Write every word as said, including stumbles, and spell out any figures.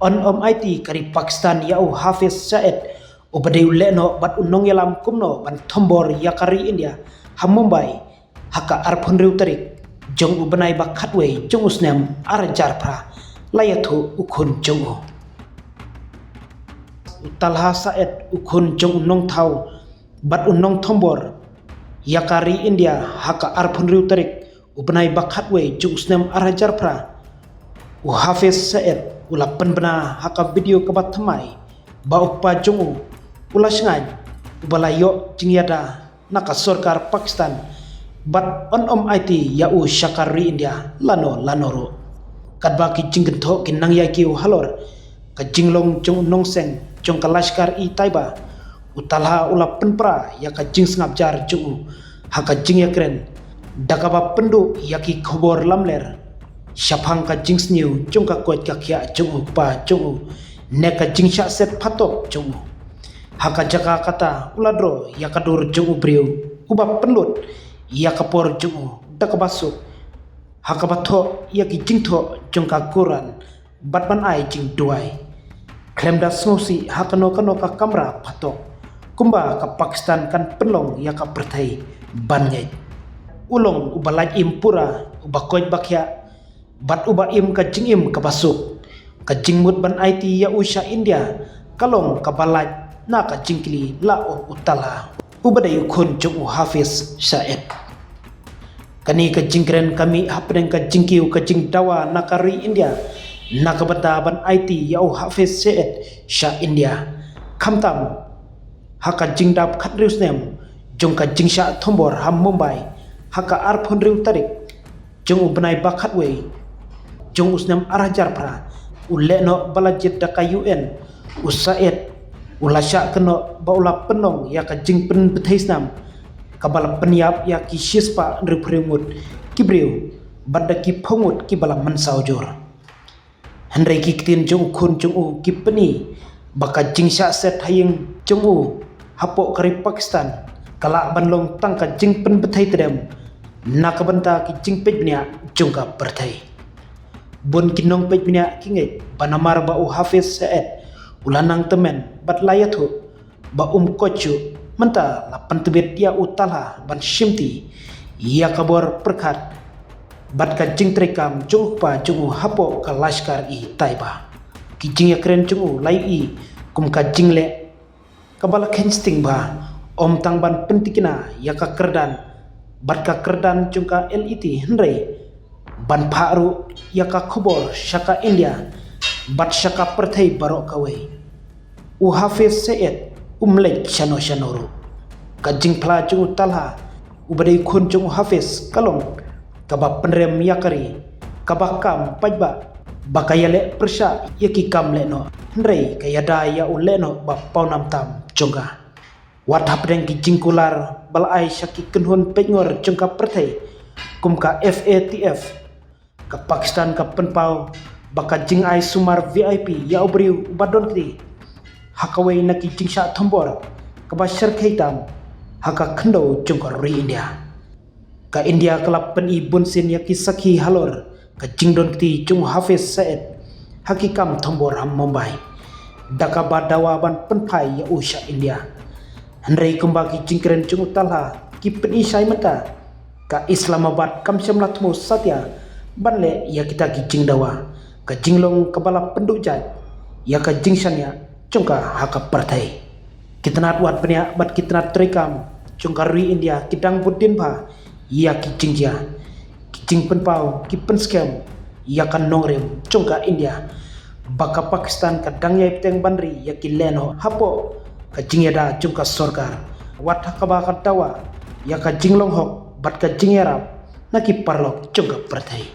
Yn ym aiti ka ri Pakistan ïa u Hafiz Saeed, uba dei u lehnoh bad u nongïalam kumno ban thombor ïa ka ri India ha Mumbai ha ka arphew hynriew tarik jong u bnai ba khatwei jong u snem ar hajar phra, la ïathuh u khun jong u. U Talha Saeed, u khun jong u nongthaw bad u nongthombor ïa ka ri India ha ka arphew hynriew tarik u bnai ba khatwei jong u snem ar hajar phra. U Hafiz Saeed u la pynbna ha ka video kaba thymmai ba u kpa jong u u la shngaiñ, uba la ïoh jingïada na ka sorkar Pakistan, bad yn ym aiti ïa u sha ka ri India lano lano ruh. Katba ki jingkynthoh ki nang ïai kiew halor ka jinglong jong u nongseng jong ka Lashkar-e-Taiba, u Talha u la pynpra ïa ka jingsngap jar jong u ha ka jingïakren da kaba pynduh ïa ki khubor lamler shaphang ka jingsniew jong ka koit ka khiah jong u kpa jong u ne ka jingshah set phatok jong u. Ha ka jaka kata u la draw ïa ka dur jong u briew uba pynlut ïa ka por jong u da kaba suk ha kaba thoh ïa ki jingthoh jong ka Quran bad ban ai jingduwai, khlem da sngewsih ha kano kano ka kamra phatok, kumba ka Pakistan kan pynlong ïa ka pyrthei ban ngeit. U long uba lait im pura, uba koit ba khiah, bad uba im ka jingim kaba suk. Ka jingmut ban aiti ïa u sha India ka long kaba lait na ka jingkylli la u, u Talha, uba dei u khun jong u Hafiz Saeed. Kane ka jingkren ka mih hapdeng ka jingkiew ka jingdawa na ka ri India na ka bynta ban aiti ïa u Hafiz Saeed sha India, khamtam ha ka jingdap khathynriew snem jong ka jingshah thombor ha Mumbai ha ka arphew hynriew tarik jong u bnai ba khatwei jong u snem ar hajar phra. U lehnoh ba la jied da ka U N, u Saeed, u la shah kynnoh ba u la pynlong ïa ka jingpynbthei snam kaba la pynïap ïa ki shispah hynriewphew ngut ki briew bad da ki phew ngut kiba la mynsaw jur. Hynrei ki ktien jong u khun jong u ki pyni ba ka jingshah set ha ïing jong u hapoh ka ri Pakistan ka lah ban long tang ka jingpynbthei tdem na ka bynta ki jingpeit bniah jong ka pyrthei. Bun ki nongpeit bniah ki ngeit ba namar ba u Hafiz Saeed u la nang tymmen bad la ïathuh ba um koit shuh, mynta la pyntbit ïa u Talha ban shimti ïa ka bor pyrkhat bad ka jingtreikam jong u kpa jong u hapoh ka Lashkar-e-Taiba. Ki jingïakren jong u la ïohi kum ka jingleh kaba la kheiñ sting bha, ym tang ban pyntikna ïa ka kyrdan bad ka kyrdan jong ka L E T, hynrei ban phah ruh ïa ka khubor sha ka India bad sha ka pyrthei baroh kawei. U Hafiz Saeed um leit shano shano ruh. Ka jingphla jong u Talha, uba dei khun jong u Hafiz, ka long kaba pynrem ïa ka ri, kaba kam paidbah, ba ka ïaleh pyrshah ïa ki kam lehnoh, hynrei ka ïada ïa u lehnoh ba pawnam tam jong ka. Wat hapdeng ki jingkular ba la ai sha ki kynhun peitngor jong ka pyrthei kum ka F A T F, ka Pakistan ka pynpaw ba ka jingai sumar V I P ïa u briew uba don kti ha kawei na ki jingshah thombor kaba shyrkhei tam ha ka khyndew jong ka ri India. Ka India ka la pyni bunsien ïa ki sakhi halor ka jingdon kti jong u Hafiz Saeed ha ki kam thombor ha Mumbai da kaba dawa ban pynphai ïa u sha India. Hynrei kumba ki jingkren jong u Talha ki pyni shai mynta, ka Islamabad kam shym la thmu satia ban leh ïa kita ki jingdawa, ka jinglong kaba la pynduh jait ïa ka jingshaniah jong ka ha ka pyrthei. Ki tnat wad bniah bad ki tnat treikam jong ka ri India ki dang bud dien bha ïa ki jingjia, ki jingpynpaw, ki pynskhem ïa ka nongrim jong ka India ba ka Pakistan ka dang ïai bteng ban ri ïa ki lehnoh hapoh ka jingïada jong ka sorkar, wat ha kaba ka dawa ïa ka jinglong hok bad ka jingïarap na ki paralok jong ka pyrthei.